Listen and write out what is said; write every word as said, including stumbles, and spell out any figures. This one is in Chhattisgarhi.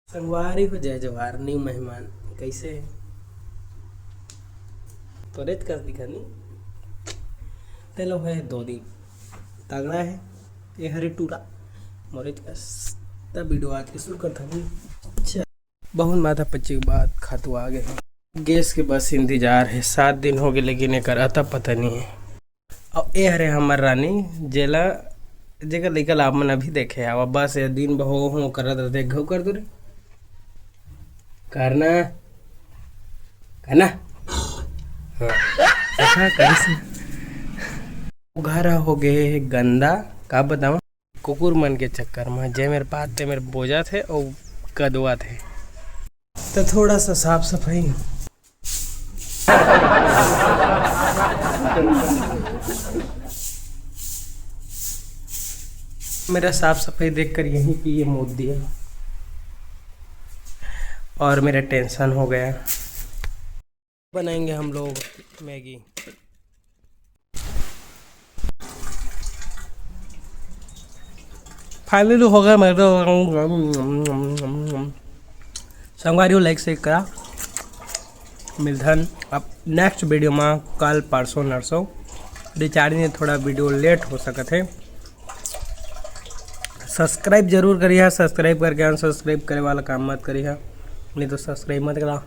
संगवारी हो, जय जोहार। न्यू मेहमान, कैसे है? तोरेच कस दिखा नी। तेलो है दो दिन तगड़ा है। ये हरे टूरा मोरेच कस। तब वीडियो आज के शुरू करता हूँ। अच्छा, बहुत माथा पच्ची के बाद खातू आ गए हैं। गैस के बस इंतजार है, सात दिन हो गए, लेकिन एकर अता पता नहीं है। अब ए हरे हमर रानी, जेला, जेकर लइका ला आप मन अभी देखे हवा, बस ये दिन बहो हो करत रहते, घउ कर दो रे, करना, करना। हाँ, देखा, करिस। घर हो गए गंदा, का बताऊं, कुकुर मन के चक्कर में जे मेरे पात ते मेरे बोजा थे और कदवा थे। तो थोड़ा सा साफ सफाई। मेरा साफ सफाई देखकर यहीं पे ये मूत दिया और मेरा टेंशन हो गया। बनाएंगे हम लोग मैगी। फाइनली हो गया मेरे तो। संगवारी हो, लाइक शेयर करा। मिलथन अब नेक्स्ट वीडियो में, कल परसों नरसों। रिचार्ज में थोड़ा वीडियो लेट हो सकत है। सब्सक्राइब जरूर करिहा, सब्सक्राइब करके अनसब्सक्राइब करे वाला काम मत करिहा, नहीं तो सब्सक्राइब मत करा।